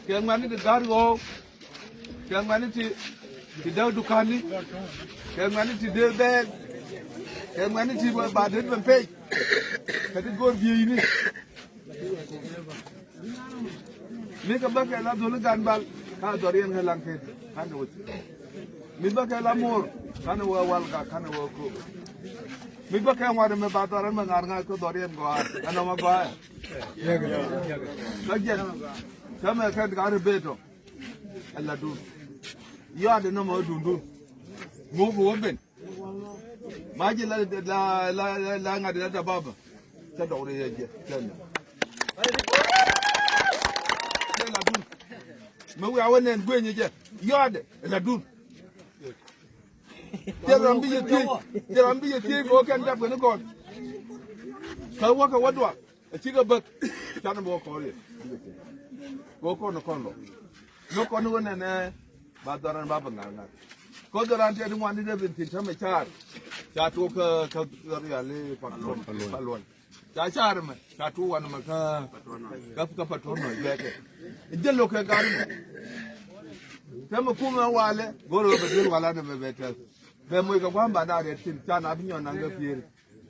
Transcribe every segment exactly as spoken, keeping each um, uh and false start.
Kɛ ŋuɛ̈tni ti Ga̱r Ɣɔw, kɛ ŋuɛ̈tni ti, ti Däk Dukani, kɛ ŋuɛ̈tni ti Dee Bɛɛl, kɛ ŋuɛ̈tni ti ba, ba det ben pec. Kɛ ti go̱o̱r bieyni. Mi kɛ bä kɛ la dholi gan bal, ka dhɔr yɛn kɛ laŋ kɛ, kan kɛ wec. Mi bä kɛ la mo̱o̱r, kan wä wal ka, kan wä ko. Mi bä kɛ ŋuat mɛ ba dhɔr ɛn mɛ ŋa̱r ŋa̱r kɛ dhɔr yɛn gɔaa, ɛn ɔmɔ gɔaa. Kä jɛn, kä mɛ kɛn ka ri bet ɔ. Ɛ la dun. Yɔa de nɔmɔ dun dun. Ŋu bi wä ben. Ma ji̱ la, la, la, la, la ŋa̱t la da baba. Cä dɔk ri yɛ jɛ. Cä nɛ. Ɛ la dun. Mɛ wiaa wä nɛn guenyɛ jɛ. Yɔa de. Ɛ la dun. Tiɛ ram bi yɛ thiec. Tiɛ ram bi yɛ thiec kɛ wä kɛn dap kɛn kɔn. Kä wä kɛ wä dual. A cikɛ bäk. Canɛ bä kɔn yɛ. Bä kɔn kɔn lɔ. Bä kɔn wä nɛnɛ. Ba dhɔran ba bä ŋa̱r ŋa̱r. Kɔ dhɔran tiɛ ti ŋuan ti dee bin tin tämɛ car. Ca tuɔ kä, kä dhɔr yali pa luɔn. Pa luɔn. Ca car mɛ. Ca tuɔ wan mɛ kä, kä, kä pa tuɔn mɛ jwɛkɛ. Jɛ lo̱kɛ gari mɛ. Tämɛ kumɛ walɛ. Go̱r wä bɛ dhil wala ni bɛ bɛ tɛl. Bɛ moc kɛ gua̱a̱m ba na rɛt tin. Ca na bi nyɔn naŋ kɛ pieri.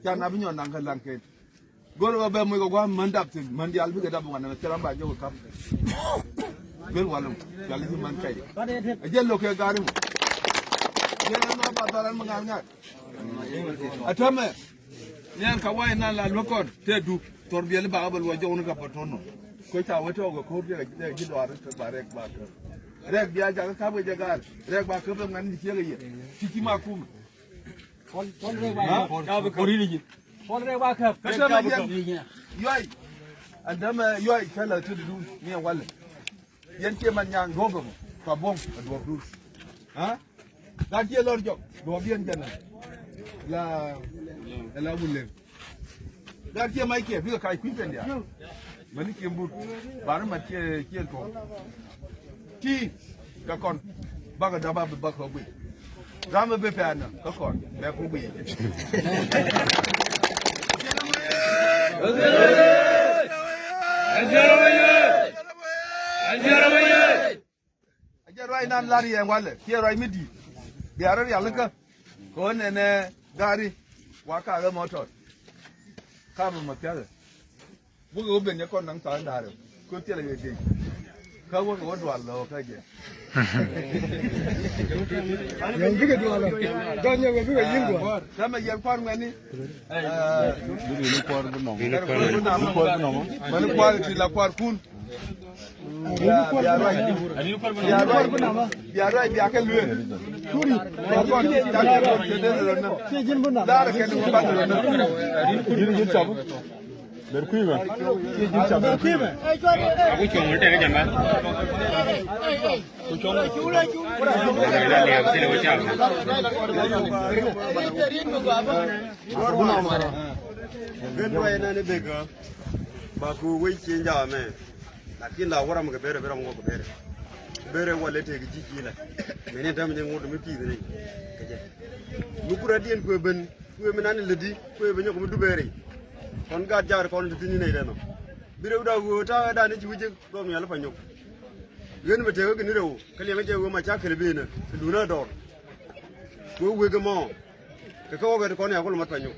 Ca na bi nyɔn naŋ kä laŋ ken. Go̱r ɣä bɛ muc kɛ gua̱a̱m män dap thi̱n, män diaal bikɛ dap ŋuan ɛmɛ thil ram ba jɔk kä ka̱p. Bil walum, diaal i̱ män kɛy. Ɛ jɛ lo̱k kɛ ga̱r imɔ. Jɛ na ba dhɔran mi ŋa̱r ŋa̱r. Ɛ tämɛ. Niɛn ka wa̱i̱ nan la luäk kɔn, tëë duk, thɔr biɛli ba ɣä bɛ luɔc jɔk ni ka bä tɔn nɔ. Kuec ca wä tɔɔk kɛ ko̱r diɛk ɛ ji̱ dɔaar ba rɛk ba käp. Rɛk bia jakä ka̱p kɛ jɛ ga̱r, rɛk ba käp ɛ ŋuan ni ciek ɛ yɛ. Ci ci ma kumɛ. Pɔl, pɔl rɛk ba käp. Pɔl rɛk ba käp. Kä tɛmɛ yɛn. Yuay. Ɛn tɛmɛ yuay kɛ la ti dun ni ɛ walɛ. Yɛn kiɛ man nyaŋ duɔ̱p ɛmɔ. Ka buɔ̱m ɛ duɔ̱p dun. Ha? Gat kiɛ lɔr jɔk. Duɔ̱p yɛn jɛn ɛ. La, ɛ la wulem. Gat kiɛ mac kiɛ bikɛ kac kui̱ kɛn diaal. Mäni kiɛ mbur. Bani mat kiɛ, kiɛ tuɔ̱k. Ti. Kä kɔn bakɛ dɔ̱p a bi bäk kä guic. Ram mi bi pɛn kä kɔn bɛ ku guic. A jɛ ruac nan lar yɛn walɛ kiɛ ruac mi di̱i̱t. Bia rɔ rialikä. Kɛ ɣän nɛnɛ gari wa ka ɣä mɔ tɔt. Ka bi mɔ piathɛ. Bukɛ wä ben yɛ kɔn naŋ tha̱a̱ŋ da̱a̱r. Kɛ thilɛ yɛ dec. Kä wäkɛ wä dual lɔ kä jɛ. Yɛn bikɛ dual lɔ. Dɔ̱ŋ yɛ wä bikɛ yi̱n dual. Kä mɛ yɛn kua̱r ŋuɛni. Bikɛ yi̱n kua̱r bi nɔmɔ. Yi̱n kua̱r bi nɔmɔ. Mɛni kua̱r ti la kua̱r kun. Bia ruac. Bia ruac. Bia ruac bia kɛ lueer. Turi. Bia kɔn ti ca kɛ lueer kɛ dee lueer nä. Da̱a̱r kɛ ni wä ban lueer nä. Yi̱n yi̱n cɔp. Ber kui̱ mɛ. Ber kui̱ mɛ. Aku cuɔ̱ŋ wä tɛk jɛn ba. Ku cuɔ̱ŋ. Gën ruac nani bek ba ku wec ci jam mɛ. Lakin la wä ram kɛ ber ber ram ŋuɔk kɛ ber. Ber walɛ tëë kɛ ji̱ ji̱ la. Mɛ ni däm ni ŋut mi pi̱i̱th ni kɛ jɛ. Mi ku radiɛn kuɛ ben kuɛ mi nani lätdi kuɛ ben nyɔk mi dup ber i̱. Kɔn gat jar kɔn ti thi̱n ni nɛy dɛn ɔ. Bi rɛw da ɣöö ta̱a̱ dan ni ci wi̱c jek dɔm yal pa nyɔk. Ɣän mi tëëk kä ni rɛw kä liɛŋ jɛ ɣöö ma ca kɛl ben ɛ duun ɛ dɔr. Kuɛ wek ɛmɔ kɛ kä ɣɔk ɛ ti kɔn ya ku lɛ mat pa nyɔk.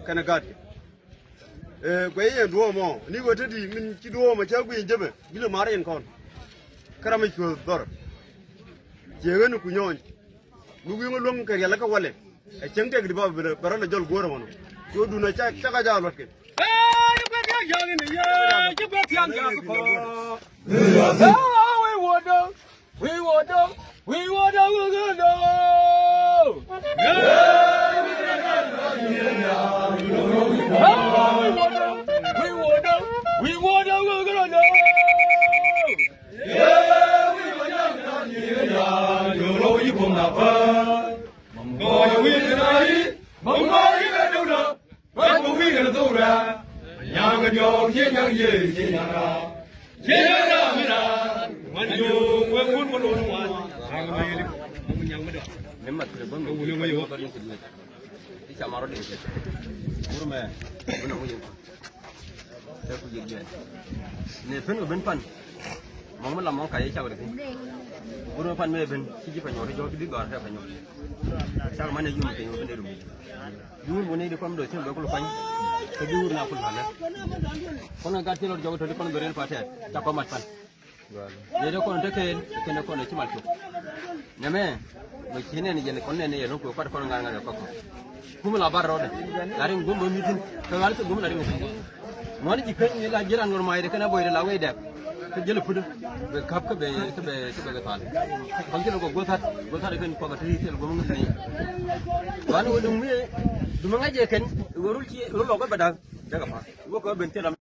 Kɛn ɛ gat kɛ. Ɛ, guɛc yɛn duɔ̱ɔ̱p mɔ ni ɣöö te di̱i̱t min ci duɔ̱ɔ̱p mɔ cä guic jepɛ bilɛ mar yɛn kɔn. Kä ram mi cuɛ dhɔr. Ciɛ ɣän ku nyɔny. Mi wi̱i̱ ŋä luäŋ kɛ riɛl kä walɛ. Ɛ cäŋ tɛk di ba bɛ rɔ lɛ jɔl guɔ̱ɔ̱r ɛmɔnɔ. Cuɛ duundɛ ca cä kä jaak luɔt kɛ. Ni pen kɛ ben pan. Mɔŋ mi la mɔŋ ka yɛ cak rɛ thi̱n. Wut mi pan mi ɛ ben ci ji̱ pɛ nyɔk ti jɔk ti bi gɔ̱a̱r kɛ pɛ nyɔk. Cak man ɛ yum piny wä ben ɛ rum. Yuur wä ni di kɔn dɔ̱ cin bɛ kul kuany. Kä bi wur na kul palɛ. Kɔn ɛ gat ci lɔt jɔk tɔ di kɔn bɛ rel pa tɛt ca kɔ mat pan. Yɛ dee kɔn te keen kɛn kɔn ci mal cuk. Nɛmɛ mɛ ci nɛn yɛn kɔn nɛn yɛn kɔn kuat kɔn ŋa̱r ŋa̱r kɔk. Kum la bar rɔɔdɛ la riŋ gum bä mithin kɛ ɣal kɛ gum la riŋ. Ŋuan ji̱ keny la ji̱ ran ŋuɔr mac de kɛn a boy de la wec dɛk. Kɛ jäl put bɛ kap kɛ bɛ kɛ bɛ kɛ bɛ kɛ thal. Kɔn ci lɛ kɔ go̱that go̱that kɛn kɔk a ti thil gum ŋuth ni. Wan wä duŋ mi duŋ ŋa̱c jɛ kɛn wä rul ci rul lɔk bä bɛ da̱k. Dek a pa wä kɛ ben thil am.